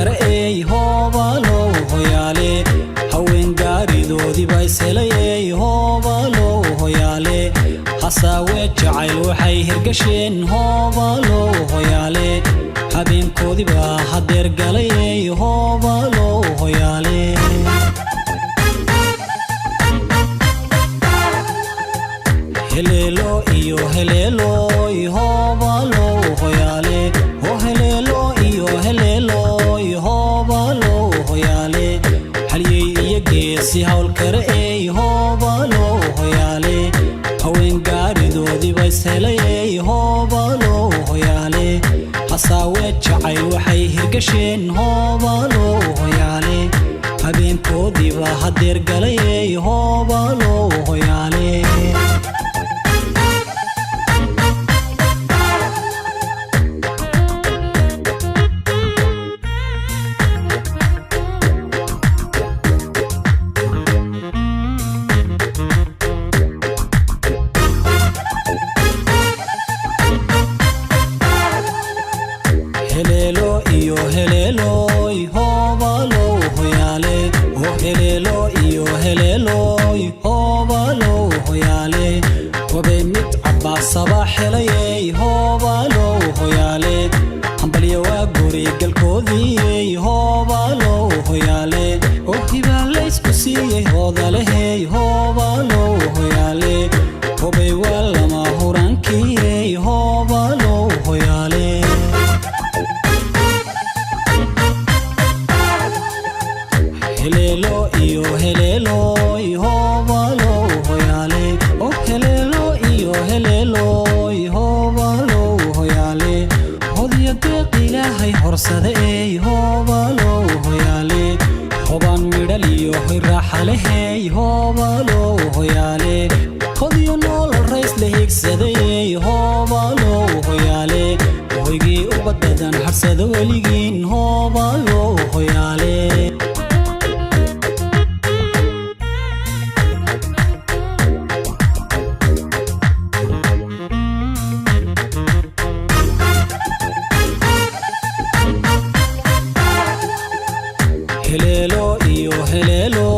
hawlkare ey hoobalow hoyaale haween gaaridoodii baa ishelay ey hoobalow hoyaale hasaawe jacayl waxay hirgasheen hoobalow hoyaale habeenkoodii baa hadeer galay ey hoobalow hoyaale Helelo iyo helelo hoobalow hoyaale oh helelo iyo helelo hoobalow hoyaale haliyey iyo geesi hawlkare ey hoobalow hoyaale haween gaaridoodii baa ishelay ey hoobalow hoyaale hasaawe jacayl waxay hirgasheen hoobalow hoyaale habeenkoodii baa hadeer galay ey hoobalow hoyaale Helelo iyo helelo hoobalow hoyaale oh helelo iyo helelo hoobalow hoyaale wabay mid cabbaasaba helayey hoobalow hoyaale hambalyo waa guri galkoodii hoobalow hoyaale oo hibaa laysku siiyey hoodalehey hoobalow hoyaale hobay waa lama huraankii hoobalow hoyaale Helelo iyo helelo hoobalow hoyaale oh helelo iyo helelo hoobalow hoyaale hodiyo deeq ilaahay horsade ey hoobalow hoyaale hobaan midhal iyo hoy raaxa lehey hoobalow hoyaale hodiyo noolol rays la higsaday ey hoobalow hoyaale hoygii ubad badan harsada weligiin hoobalow hoyaale Helelo iyo helelo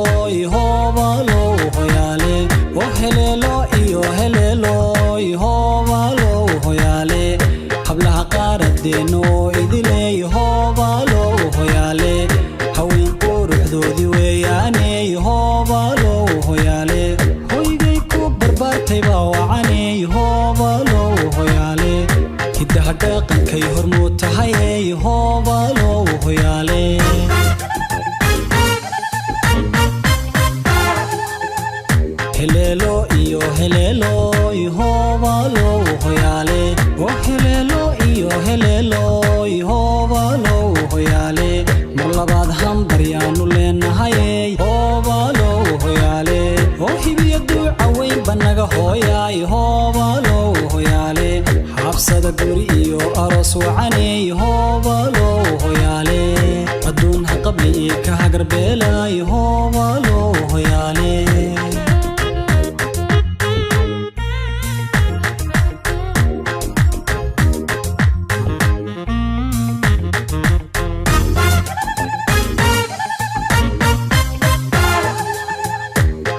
hoobalow hoyaale oh helelo iyo helelo hoobalow hoyaale hablaha qaaradeeno idiley hoobalow hoyaale haween quruxdoodii weeyaaney hoobalow hoyaale hoygay ku barbaartay baa wacaney hoobalow hoyaale hiddaha dhaqankay hormuud tahayey hoobalow hoyaale Helelo iyo helelo hoobalow hoyaale oh helelo iyo helelo hoobalow hoyaale mar labaad hambaryaanu leenahay hoobalow hoyaale oh hibiyo duuca weyn ba naga hooyaay hoobalow hoyaale habsada guri iyo aroos wacaney hoobalow hoyaale adduun ha qabli iyo ka hagarbeelay hoobalow hoyaale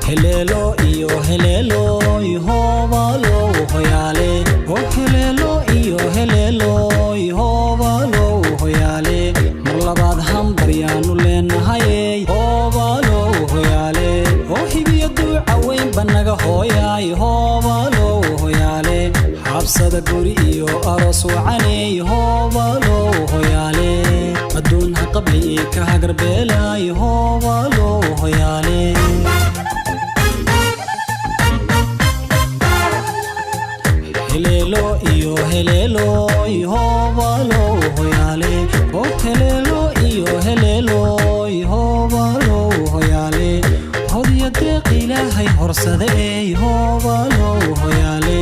Helelo iyo helelo hoobalow hoyaale oh helelo iyo helelo hoobalow hoyaale mar labaad hambaryaanu leenahay hoobalow hoyaale oh hibiyo duuca weyn ba naga hooyaay hoobalow hoyaale habsada guri iyo aroos wacaney hoobalow hoyaale adduun ha qabli iyo ka hagarbeelay hoobalow hoyaale Helelo iyo helelo hoobalow hoyaale oh helelo iyo helelo hoobalow hoyaale hodiyo deeq ilaahay horsade ey hoobalow hoyaale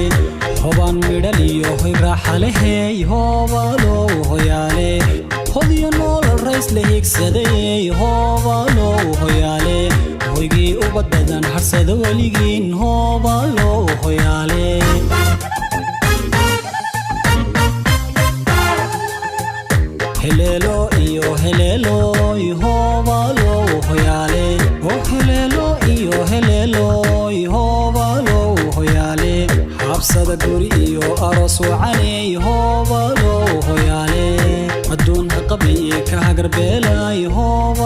hobaan midhal iyo hoy raaxa lehey hoobalow hoyaale hodiyo noolol rays la higsaday hoobalow hoyaale hoygii ubad badan harsada weligiin hoobalow hoyaale Heleelo iyo heleeloy, hoobalow hoyaale. Oh, heleelo iyo heleeloy, hoobalow hoyaale. Habsada guri iyo aroos wacaney, hoobalow hoyaale. Adduun haqabiye ka hagarbeelay, hoob.